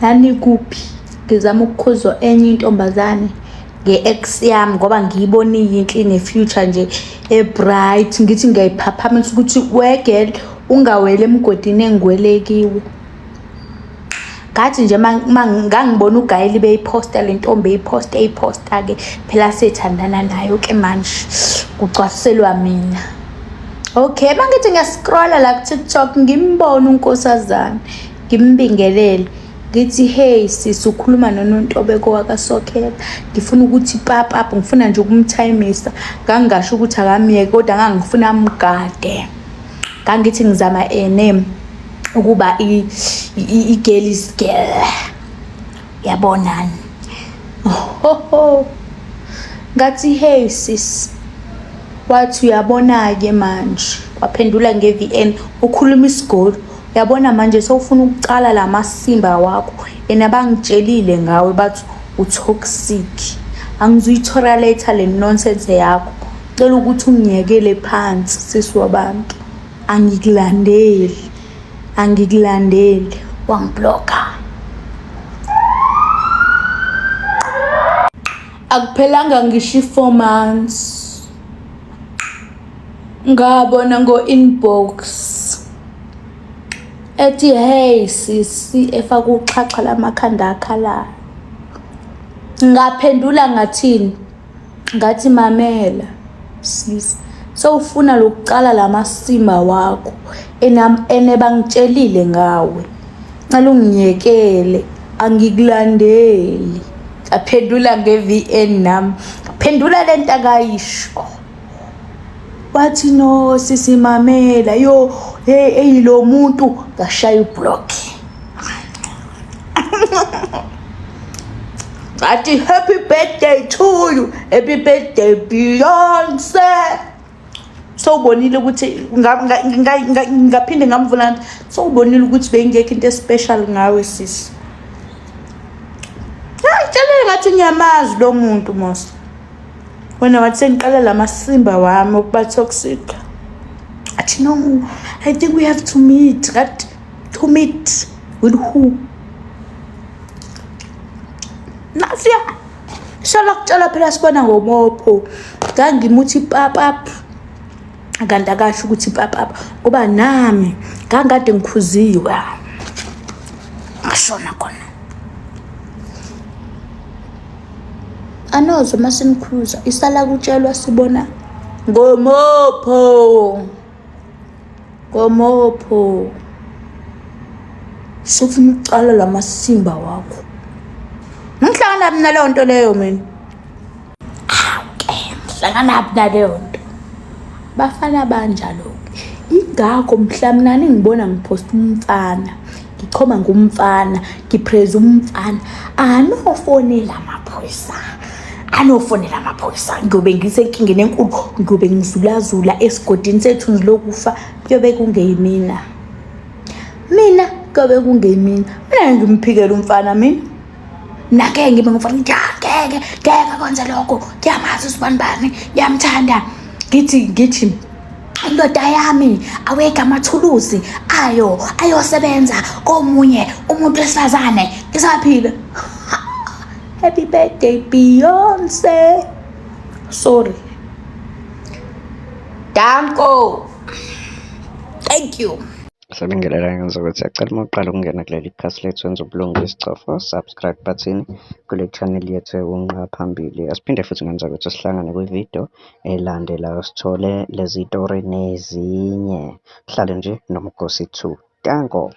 Nanikuphi? Ngizama ukukhuzwa enye intombazane nge-ex yami ngoba ngiyibonile inhle ine-future nje e-bright. Ngithi ngiyayiphaphamisa ukuthi we girl ungaweli emgodini engiwele kiwo. Ngathi nje ngangibona ugayili beyiphosta le ntombi eyiphosta eyiphosta-ke phela sethandana nayo-ke manje kucwasiselwa mina. Okay, uma ngithi ngiyascrolla la ku-TikTok ngimbone unkosazane ngimbingelele ngithi hey sisi ukhuluma noNontobeko wakaSokhela ngifuna ukuthi pap up ngifuna nje ukumthayimisa ngangingasho ukuthi akamyeke kodwa ngangifuna amgade ngangithi ngizama ene ukuba i-girl is girl yabonani ho ngathi hey sis wathi uyabona-ke manje waphendula nge-VN ukhuluma isigolo Yabona manje sewufuna ukucala lamasimba wakho and abangitshelile ngawe bathi utoxic. Angizuyitolerate le nonsense yakho. Cela ukuthi ungiyekele phansi sisi wabantu. Angikulandeli. Angikulandeli. Wangiblocker. Akuphelanga ngisho i-4 months. Ngabona ngo-inbox ethi hey sisi efaka uxhaxha lamakhanda akhalayo. Ngaphendula ngathini? Ngathi mamela sisi, sewufuna lokucala lamasimba wakho ene bangitshelile ngawe. Ngicela ungiyekele angikulandeli. Ngaphendula nge-V_N nami, ngaphendula le nto akayisho. Wathi no sisi mamela yo hey eyi lo muntu ngashaya ublock. Ngathi happy birthday to you, happy birthday Beyonce. Sowubonile ukuthi ngaphinde ngamvula ngathi sowubonile ukuthi beyingekho into especial ngawe sisi. Hayi tshela ngathi ngiyamazi lo muntu mos. Wena wathi sengiqala la masimba wami okuba toxic. Athi no, I think we have to meet. Ngathi to meet with who? Nasiya. Shala kutshela phela sibona ngomopho. Ngangimuthi pap up. Kanti akasho ukuthi pap up ngoba nami ngangikade ngikhuziwe. Ngashona khona. Anozwa uma sinikhuza isala kutshelwa sibona ngomopho ngomopho sufuna ukucala lamasimba wakho ngihlangana phi naleyo nto leyo mina awuke ngihlangana phi naleyo nto bafana banjalo-ke ingakho mhla mina ningibona ngiphosta umfana ngichoma ngumfana ngipraise umfana anofonela amaphoyisa anofonela amaphoyisa ngiyobe ngisenkingeni enkulu ngiyobe ngizulazula esigodini sethunzi lokufa kuyobe kungeyimina mina kuyobe kungeyimina mina ngimphikela umfana mina nake ngibe ngumfana ngithi ngeke ngeke kwenze lokho ngiyamazi usibanibani ngiyamthanda ngithi ngithi indoda yami awekho amathuluzi ayo ayosebenza komunye umuntu wesifazane ngisaphila happy birthday Beyonce sorry danko thank you. Sabingelela ngenza ukuthi siyacela uma uqala ukungena kuleli khasi lethu wenza ubulungisa cofa subscribe button kule channel yethu ewunqa phambili. Asiphinde futhi ngenza ukuthi sihlangane kwividiyo elandelayo sithole lezi tori nezinye. Hlale nje noMgosi 2. Danko.